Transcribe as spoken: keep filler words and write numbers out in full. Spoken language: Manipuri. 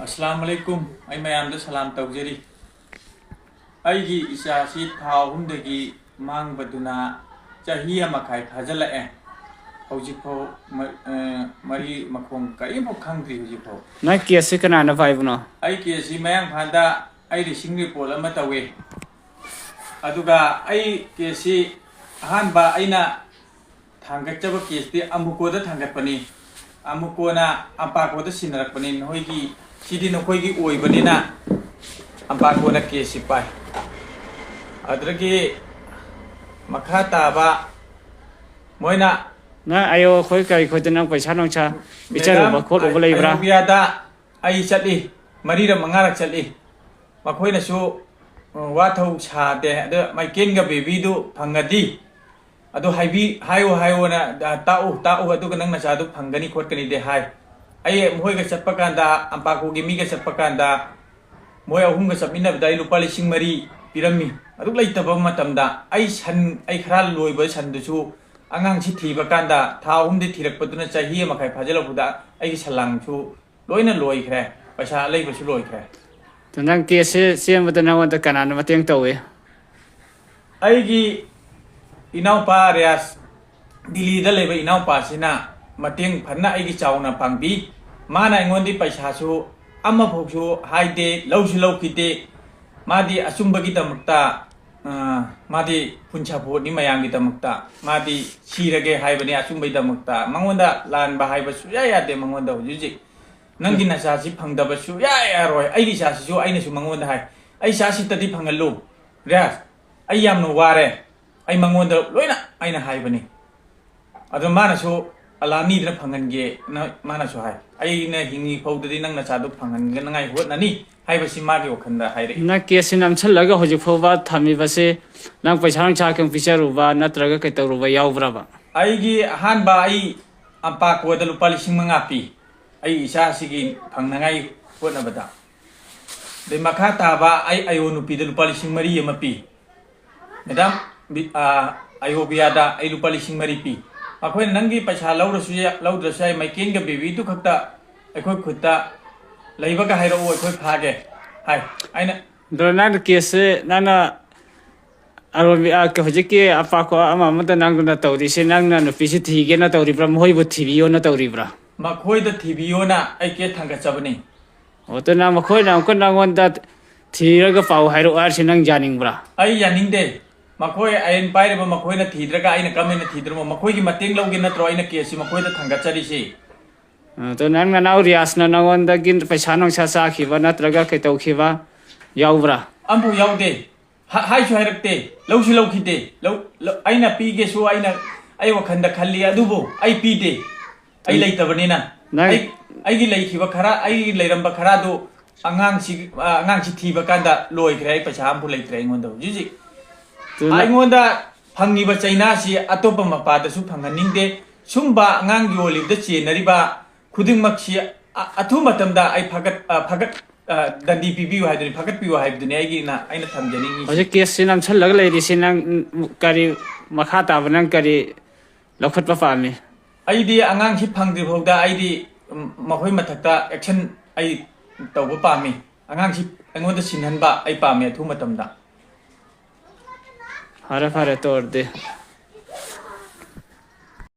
ꯑꯁꯂꯥꯝ ꯑꯂꯩꯀꯨꯝ꯫ ꯑꯩ ꯃꯌꯥꯝꯗ ꯁꯂꯥꯝ ꯇꯧꯖꯔꯤ꯫ ꯑꯩꯒꯤ ꯏꯆꯥꯁꯤ ꯊꯥ ꯑꯍꯨꯝꯗꯒꯤ ꯃꯥꯡꯕꯗꯨꯅ ꯆꯍꯤ ꯑꯃ ꯃꯈꯥꯏ ꯐꯥꯖꯤꯜꯂꯛꯑꯦ꯫ ꯍꯧꯖꯤꯛꯐꯥꯎ ꯃ-, ꯑ, ꯃꯔꯤ ꯃꯈꯣꯡ ꯀꯔꯤꯝꯐꯥꯎ ꯈꯪꯗ꯭ꯔꯤ ꯍꯧꯖꯤꯛꯐꯥꯎ꯫ ꯅꯪ ꯀꯦꯁꯁꯤ ꯀꯅꯥꯅ ꯄꯥꯏꯕꯅꯣ? ꯑꯩ ꯀꯦꯁꯁꯤ ꯃꯌꯥꯡꯐꯥꯟꯗ ꯑꯩ ꯔꯤꯁꯤꯡ ꯔꯤꯄꯣꯔꯠ ꯑꯃ ꯇꯧꯏ꯫ ꯑꯗꯨꯒ ꯑꯩ ꯀꯦꯁꯁꯤ ꯑꯍꯥꯟꯕ ꯑꯩꯅ ꯊꯥꯡꯒꯠꯆꯕ ꯀꯦꯁꯇꯤ ꯑꯃꯨꯀꯣꯗ ꯊꯥꯡꯒꯠꯄꯅꯤ꯫ ꯑꯃꯨꯀꯣꯅ ꯑꯝꯄꯥꯀꯣꯗ ꯁꯤꯟꯅꯔꯛꯄꯅꯤ꯫ ꯅꯈꯣꯏꯒꯤ ꯁꯤꯗꯤ ꯅꯈꯣꯏꯒꯤ ꯑꯣꯏꯕꯅꯤꯅ ꯑꯝꯄꯥꯀꯣꯅ ꯀꯦꯁꯁꯤ ꯄꯥꯏ꯫ ꯑꯗꯨꯗꯒꯤ ꯃꯈꯥ ꯇꯥꯕ ꯃꯣꯏꯅ ꯅꯪ ꯑꯌꯣ ꯑꯩꯈꯣꯏ ꯀꯔꯤ ꯈꯣꯠꯇ ꯅꯪ ꯄꯩꯁꯥ ꯅꯨꯡꯁꯥ ꯄꯤꯖꯔꯨꯕ ꯃꯦꯗꯥꯝ ꯈꯣꯠꯂꯨꯕ ꯂꯩꯕ꯭ꯔꯥ? ꯑꯌꯣꯕꯤꯌꯥꯗ ꯑꯩ ꯆꯠꯂꯤ, ꯃꯔꯤꯔꯛ ꯃꯉꯥꯔꯛ ꯆꯠꯂꯤ꯫ ꯃꯈꯣꯏꯅꯁꯨ, ꯎꯝ, ꯋꯥꯊꯧ ꯁꯥꯗꯦ꯫ ꯑꯗ ꯃꯥꯏꯀꯦꯟꯒ ꯕꯦꯕꯤꯗꯨ ꯐꯪꯉꯗꯤ ꯑꯗꯨ ꯍꯥꯏꯕꯤ-, ꯍꯥꯏꯌꯨ ꯍꯥꯏꯌꯨꯅ, ꯑ, ꯇꯥꯛꯎ ꯇꯥꯛꯎ, ꯑꯗꯨꯒ ꯅꯪ ꯅꯆꯥꯗꯨ ꯐꯪꯒꯅꯤ ꯈꯣꯠꯀꯅꯤꯗꯤ ꯍꯥꯏ꯫ ꯑꯩ ꯃꯈꯣꯏꯒ ꯆꯠꯄ ꯀꯥꯟꯗ, ꯑꯝꯄꯥꯀꯣꯒꯤ ꯃꯤꯒ ꯆꯠꯄ ꯀꯥꯟꯗ, ꯃꯣꯏ ꯑꯍꯨꯝꯒ ꯆꯠꯃꯤꯟꯅꯕꯗ ꯑꯩ ꯂꯨꯄꯥ ꯂꯤꯁꯤꯡ ꯃꯔꯤ ꯄꯤꯔꯝꯃꯤ꯫ ꯑꯗꯨꯛ ꯂꯩꯇꯕ ꯃꯇꯝꯗ ꯑꯩ ꯁꯟ, ꯑꯩ ꯈꯔ ꯂꯣꯏꯕ ꯁꯟꯗꯨꯁꯨ ꯑꯉꯥꯡꯁꯤ ꯊꯤꯕ ꯀꯥꯟꯗ ꯊꯥ ꯑꯍꯨꯝꯗꯤ ꯊꯤꯔꯛꯄꯗꯨꯅ ꯆꯍꯤ ꯑꯃ ꯃꯈꯥꯏ ꯐꯥꯖꯤꯜꯂꯛꯄꯗ ꯑꯩꯒꯤ ꯁꯟ ꯂꯥꯡꯁꯨ ꯂꯣꯏꯅ ꯂꯣꯏꯈ꯭ꯔꯦ, ꯄꯩꯁꯥ ꯑꯂꯩꯕꯁꯨ ꯂꯣꯏꯈ꯭ꯔꯦ꯫ ꯑꯗꯣ ꯅꯪ ꯀꯦꯁꯁꯦ ꯆꯦꯟꯕꯗ ꯅꯪꯉꯣꯟꯗ ꯀꯅꯥꯅ ꯃꯇꯦꯡ ꯇꯧꯏ? ꯑꯩꯒꯤ ꯏꯅꯥꯎꯄꯥ ꯔꯤꯌꯥꯁ, ꯗꯤꯜꯂꯤꯗ ꯂꯩꯕ ꯏꯅꯥꯎꯄꯥꯁꯤꯅ ꯃꯇꯦꯡ ꯐꯖꯅ ꯑꯩꯒꯤ ꯆꯥꯎꯅ ꯄꯥꯡꯕꯤ꯫ ꯃꯥꯅ ꯑꯩꯉꯣꯟꯗ ꯄꯩꯁꯥꯁꯨ ꯑꯃꯐꯥꯎꯁꯨ ꯍꯥꯏꯗꯦ, ꯂꯧꯁꯨ ꯂꯧꯈꯤꯗꯦ꯫ ꯃꯥꯗꯤ ꯑꯆꯨꯝꯕꯒꯤꯗꯃꯛꯇ, ꯑ, ꯃꯥꯗꯤ ꯐꯨꯜ ꯁꯄꯣꯔꯠꯅꯤ ꯃꯌꯥꯝꯒꯤꯗꯃꯛꯇ꯫ ꯃꯥꯗꯤ ꯁꯤꯔꯒꯦ ꯍꯥꯏꯕꯅꯤ ꯑꯆꯨꯝꯕꯒꯤꯗꯃꯛꯇ꯫ ꯃꯉꯣꯟꯗ ꯂꯥꯟꯕ ꯍꯥꯏꯕ ꯁꯨꯡꯌꯥ ꯌꯥꯗꯦ ꯃꯉꯣꯟꯗ ꯍꯧꯖꯤꯛ ꯍꯧꯖꯤꯛ꯫ ꯅꯪꯒꯤ ꯅꯆꯥꯁꯤ ꯐꯪꯗꯕ ꯁꯨꯡꯌꯥ ꯌꯥꯔꯣꯏ꯫ ꯑꯩꯒꯤ ꯏꯆꯥꯁꯤꯁꯨ ꯑꯩꯅꯁꯨ ꯃꯉꯣꯟꯗ ꯍꯥꯏ, "ꯑꯩ ꯏꯆꯥꯁꯤꯇꯗꯤ ꯐꯪꯍꯜꯂꯨ, ꯔꯤꯌꯥꯁ, ꯑꯩ ꯌꯥꯝꯅ ꯋꯥꯔꯦ"꯫ ꯑꯩ ꯃꯉꯣꯟꯗ ꯂꯣꯏꯅ ꯑꯩꯅ ꯍꯥꯏꯕꯅꯤ꯫ ꯑꯗꯣ ꯃꯥꯅꯁꯨ, "ꯑꯂꯥ ꯅꯤꯗꯅ ꯐꯪꯍꯟꯒꯦꯅ" ꯃꯥꯅꯁꯨ ꯍꯥꯏ, "ꯑꯩꯅ ꯍꯤꯡꯉꯤ ꯐꯥꯎꯗꯗꯤ ꯅꯪ ꯅꯆꯥꯗꯣ ꯐꯪꯍꯟꯅꯉꯥꯏ ꯍꯣꯠꯅꯅꯤ" ꯍꯥꯏꯕꯁꯤ ꯃꯥꯒꯤ ꯋꯥꯈꯜꯗ ꯍꯥꯏꯔꯛꯏ꯫ ꯅꯪ ꯀꯦꯁꯁꯤ ꯅꯝꯁꯤꯜꯂꯒ ꯍꯧꯖꯤꯛ ꯐꯥꯎꯕ ꯊꯝꯃꯤꯕꯁꯤ ꯅꯪ ꯄꯩꯁꯥ ꯅꯨꯡꯁꯥ ꯀꯩꯝ ꯄꯤꯖꯔꯨꯕ ꯅꯠꯇ꯭ꯔꯒ ꯀꯩꯇꯧꯔꯨꯕ ꯌꯥꯎꯕ꯭ꯔꯕ? ꯑꯩꯒꯤ ꯑꯍꯥꯟꯕ ꯑꯩ ꯑꯝꯄꯥꯀꯣꯗ ꯂꯨꯄꯥ ꯂꯤꯁꯤꯡ ꯃꯉꯥ ꯄꯤ, ꯑꯩ ꯏꯆꯥꯁꯤꯒꯤ ꯐꯪꯅꯉꯥꯏ ꯍꯣꯠꯅꯕꯗ꯫ ꯑꯗꯩ ꯃꯈꯥ ꯇꯥꯕ ꯑꯩ ꯑꯌꯣ ꯅꯨꯄꯤꯗ ꯂꯨꯄꯥ ꯂꯤꯁꯤꯡ ꯃꯔꯤ ꯑꯃ ꯄꯤ꯫ ꯃꯦꯗꯥꯝ, ꯕꯤ-, ꯑꯥ, ꯑꯌꯣꯕꯤꯌꯥꯗ ꯑꯩ ꯂꯨꯄꯥ ꯂꯤꯁꯤꯡ ꯃꯔꯤ ꯄꯤ꯫ ꯃꯈꯣꯏꯅ ꯅꯪꯒꯤ ꯄꯩꯁꯥ ꯂꯧꯔꯁꯨ ꯌꯥ-, ꯂꯧꯗ꯭ꯔꯁꯨ ꯌꯥꯏ, ꯃꯥꯏꯀꯦꯟꯒ ꯕꯦꯕꯤꯗꯨ ꯈꯛꯇ ꯑꯩꯈꯣꯏ ꯈꯨꯠꯇ ꯂꯩꯕꯒ ꯍꯥꯏꯔꯛꯑꯣ, ꯑꯩꯈꯣꯏ ꯐꯥꯒꯦ ꯍꯥꯏ꯫ ꯑꯩꯅ ꯑꯗꯣ ꯅꯪꯅ ꯀꯦꯁꯁꯦ, ꯅꯪꯅ ꯑꯔꯣꯟꯕꯤ-, ꯑ, ꯀ-, ꯍꯧꯖꯤꯛꯀꯤ ꯑꯄꯥꯛꯄ ꯑꯃ ꯑꯃꯗ ꯅꯪꯅ ꯇꯧꯔꯤꯁꯦ, ꯅꯪꯅ ꯅꯨꯄꯤꯁꯤ ꯊꯤꯒꯦꯅ ꯇꯧꯔꯤꯕ꯭ꯔꯥ, ꯃꯈꯣꯏꯕꯨ ꯊꯤꯕꯤꯌꯣꯅ ꯇꯧꯔꯤꯕ꯭ꯔꯥ? ꯃꯈꯣꯏꯗ ꯊꯤꯕꯤꯌꯣꯅ ꯑꯩ ꯀꯦꯁ ꯊꯥꯡꯒꯠꯆꯕꯅꯤ꯫ ꯑꯣ, ꯑꯗꯨꯅ ꯃꯈꯣꯏꯅ ꯑꯃꯨꯛꯀ ꯅꯪꯉꯣꯟꯗ ꯊꯤꯔꯒ ꯄꯥꯎ ꯍꯥꯏꯔꯛꯑꯣ ꯍꯥꯏꯔꯤꯁꯦ ꯅꯪ ꯌꯥꯅꯤꯡꯕ꯭ꯔꯥ? ꯑꯩ ꯌꯥꯅꯤꯡꯗꯦ꯫ ꯃꯈꯣꯏ ꯑꯥꯏꯟ ꯄꯥꯏꯔꯤꯕ ꯃꯈꯣꯏꯅ ꯊꯤꯗ꯭ꯔꯒ ꯑꯩꯅ ꯀꯔꯝꯍꯥꯏꯅ ꯊꯤꯗꯣꯏꯅꯣ? ꯃꯈꯣꯏꯒꯤ ꯃꯇꯦꯡ ꯂꯧꯒꯦ ꯅꯠꯇ꯭ꯔꯣ ꯑꯩꯅ ꯀꯦꯁꯁꯤ ꯃꯈꯣꯏꯗ ꯊꯥꯡꯒꯠꯆꯔꯤꯁꯤ? ꯑꯗꯣ ꯅꯪ ꯅꯅꯥꯎ ꯔꯤꯌꯥꯁꯅ ꯅꯪꯉꯣꯟꯗꯒꯤ ꯄꯩꯁꯥ ꯅꯨꯡꯁꯥ ꯆꯥꯈꯤꯕ ꯅꯠꯇ꯭ꯔꯒ ꯀꯩꯇꯧꯈꯤꯕ ꯌꯥꯎꯕ꯭ꯔꯥ? ꯑꯝꯐꯥꯎ ꯌꯥꯎꯗꯦ꯫ ꯍꯥ-, ꯍꯥꯏꯁꯨ ꯍꯥꯏꯔꯛꯇꯦ, ꯂꯧꯁꯨ ꯂꯧꯈꯤꯗꯦ꯫ ꯂꯧ-, ꯂꯧ-, ꯑꯩꯅ ꯄꯤꯒꯦꯁꯨ ꯑꯩꯅ, ꯑꯩ ꯋꯥꯈꯜꯗ ꯈꯜꯂꯤ, ꯑꯗꯨꯕꯨ ꯑꯩ ꯄꯤꯗꯦ꯫ ꯑꯩ ꯎꯝ꯫ ꯂꯩꯇꯕꯅꯤꯅ꯫ ꯅꯪ ꯑꯩ, ꯑꯩꯒꯤ ꯂꯩꯈꯤꯕ ꯈꯔ, ꯑꯩꯒꯤ ꯂꯩꯔꯝꯕ ꯈꯔꯗꯨ ꯑꯉꯥꯡꯁꯤ, ꯑ, ꯑꯉꯥꯡꯁꯤ ꯊꯤꯕ ꯀꯥꯟꯗ ꯂꯣꯏꯈ꯭ꯔꯦ꯫ ꯑꯩ ꯄꯩꯁꯥ ꯑꯝꯐꯥꯎ ꯂꯩꯇ꯭ꯔꯦ ꯑꯩꯉꯣꯟꯗ ꯍꯧꯖꯤꯛ ꯍꯧꯖꯤꯛ꯫ ꯑꯗꯨꯅ ꯑꯩꯉꯣꯟꯗ ꯐꯪꯉꯤꯕ ꯆꯩꯅꯥꯁꯤ ꯑꯇꯣꯞꯄ ꯃꯄꯥꯗꯁꯨ ꯐꯪꯍꯟꯅꯤꯡꯗꯦ꯫ ꯁꯨꯝꯕ ꯑꯉꯥꯡ ꯌꯣꯜꯂꯤꯕꯗ ꯆꯦꯟꯅꯔꯤꯕ ꯈꯨꯗꯤꯡꯃꯛꯁꯤ ꯑ-, ꯑꯊꯨꯕ ꯃꯇꯝꯗ ꯑꯩ ꯐꯒꯠ-, ꯑ, ꯐꯒꯠ-, ꯑ, ꯗꯟꯗꯤ ꯄꯤꯕꯤꯌꯨ ꯍꯥꯏꯗꯨꯅꯤ, ꯐꯒꯠꯄꯤꯌꯨ ꯍꯥꯏꯕꯗꯨꯅꯤ ꯑꯩꯒꯤꯅ, ꯑꯩꯅ ꯊꯝꯖꯅꯤꯡꯉꯤꯁꯤ꯫ ꯍꯧꯖꯤꯛ ꯀꯦꯁꯁꯤ ꯅꯝꯁꯤꯜꯂꯒ ꯂꯩꯔꯤꯁꯤ ꯅꯪ, ꯎꯝ, ꯀꯔꯤ ꯃꯈꯥ ꯇꯥꯕ ꯅꯪ ꯀꯔꯤ ꯂꯧꯈꯠꯄ ꯄꯥꯝꯃꯤ? ꯑꯩꯗꯤ ꯑꯉꯥꯡꯁꯤ ꯐꯪꯗ꯭ꯔꯤ ꯐꯥꯎꯗ ꯑꯩꯗꯤ, ꯎꯝ, ꯃꯈꯣꯏ ꯃꯊꯛꯇ ꯑꯦꯛꯁꯟ ꯑꯩ ꯇꯧꯕ ꯄꯥꯝꯃꯤ꯫ ꯑꯉꯥꯡꯁꯤ ꯑꯩꯉꯣꯟꯗ ꯁꯤꯟꯍꯟꯕ ꯑꯩ ꯄꯥꯝꯃꯤ ꯑꯊꯨꯕ ꯃꯇꯝꯗ꯫ ꯐꯔꯦ, ꯐꯔꯦ, ꯑꯗꯨ ꯑꯣꯏꯔꯗꯤ꯫